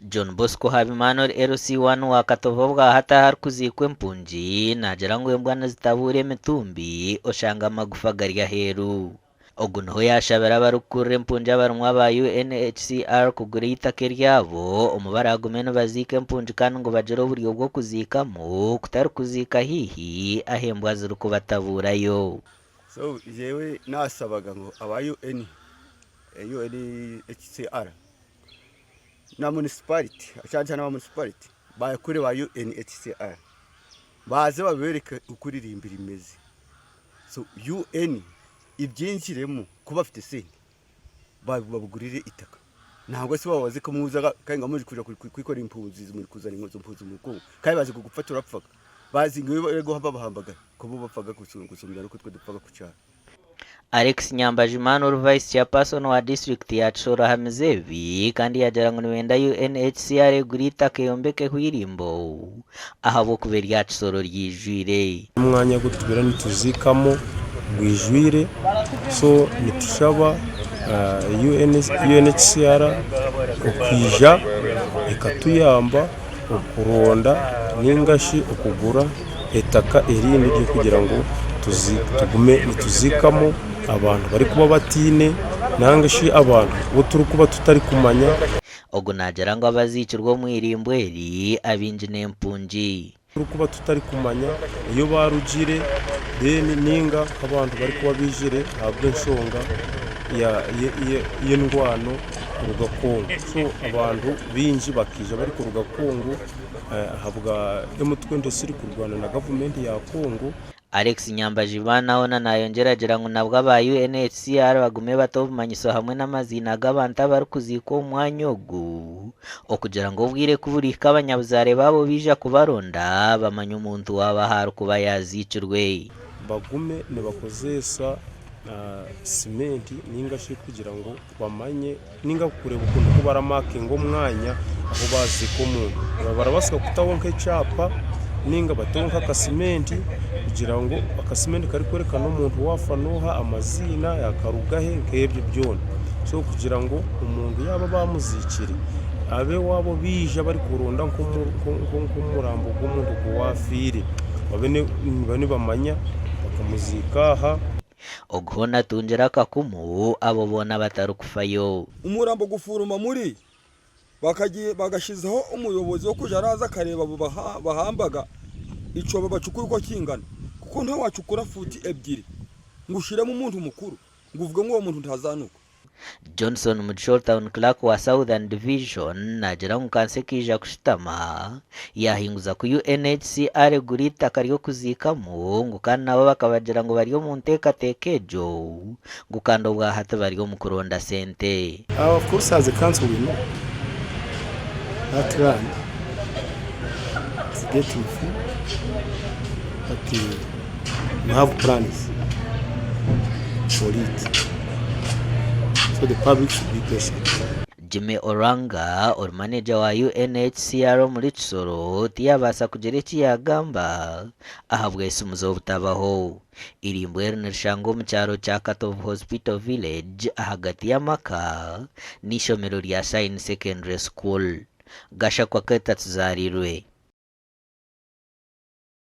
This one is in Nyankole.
John Bosco Habimana ori LC1 wa Katovu obwahati aharikuziikwa empungi naagira ngu embwa nizitabuura emitumbi oshanga amagufa gari aheeru. Ogu niho yaashabira abarikukurira empungi abarimu aba UNHCR kugura eitaka eryabo omu baraagume nibaziika empungi kandi ngu bagire oburyo bw'okuziikamu kutari kuziika haihi ahu embwa zirikubatabuurayo. So nyewe nasabaga ngu aba UN, UNHCR na municipality cyane cyane aba municipality bakure ba UNHCR baze babereke uko iririmbi rimeze so UN ibyinjiremo ko bafite sente babugurire itaka nangwa se bababaze ko muza kandi nga muri kuja kwikorera impunzi muri kuzana izo mpunzi mu Kongo kandi bazi gupfa turapfaga bazi ngo iyo bari babahambaga ko bo bapfaga gusumbya nuko twe dupfaga ku cyaro. Alex Nyambajimana ori Vice Chairperson wa disiturikiti ya Kisoro ahamize ebi kandi yaagira ngu nibenda UNHCR egure eitaka eyombekeho eirimbo ahabw'okuba erya Kisoro ryijwire. Omwanya ogu tubaire nituziikamu gwijwire so nitushaba UNHCR okwija ekatuyamba okuronda ninga shi okugura etaka erindi ery'okugira ngu tugume nituziikamu abantu barikuba bataine nanga shi abantu abu turikuba tutarikumanya. Ogu naagira ngu abaziikirwe omu irimbo eri abaingi n'empungi. Turikuba tutarikumanya ei baarugire then ninga nk'abantu barikuba baijire ahabw'enshonga y'endwano kuruga Congo. So abantu baingi bakaija barikuruga Congo ahabwa M23 kurwana na gavumenti ya Congo. Alex Nyambajibana hoona nayongyera agira ngu nabwo aba UNHCR bagume bate obumanyiso hamwe n'amaziina g'abantu abarikuziikwa omu mwanya ogu okugira ngu obwire kuburihika abanyabuzaare baabo baija kubaronda bamanye omuntu waabo ahu arikuba yaziikirwe. Bagume nibakozeesa simenti ninga shi kugira ngu bamanye ninga kureeba okuntu oku baramakinga omwanya ahu baaziika omuntu. Barabaasa kutaho nk'ekyapa ninga bateho nk'akasimenti kugira ngu akasimenti karikworekana omuntu waafa n'oha, amaziina, akaruga hi, nk'ebyo byona. So kugira ngu omuntu yaaba baamuziikire, ab'owaabo baija barikuronda nk'omurambo gw'omuntu ogu owaafiire, babe nibamanya bakamuziika aha. Ogu hoona atungire akakumu abo boona abatarikufayo. Omurambo gufuuruma muri, bagashizaho omuyobozi w'okuja araaza akareeba abu bahambaga eicoobo bacukure uko kingana kuko ntawacukura fuuti ebyiri ngu oshiremu omuntu mukuru ngu ovuge ngu ogwo muntu ntazaanuka. Johnson Mugisha ori Town Clerk wa Southern Division naagira ngu kanso ekaija kushutama yaahinguza ku UNHCR egura eitaka ry'okuziikamu ngu kandi nabo bakabagira ngu bari omu nteekateeka egyo ngu kandi obwahati bari omu kuronda sente. Of course as a council we know that land is getting full but we have plans for it so the public should be patient. Jimmy Oranga ori maneja wa UNHCR omuri Kisoro tiyabaasa kugira eki yaagamba ahabw'esimu z'obutabaho. Eirimbo eri nirishangwa omu kyaro kya Katovu Hospital Village ahagati y'amaka n'eishomero rya Shine Secondary School. Gashakwa Keita Tuzarirwe.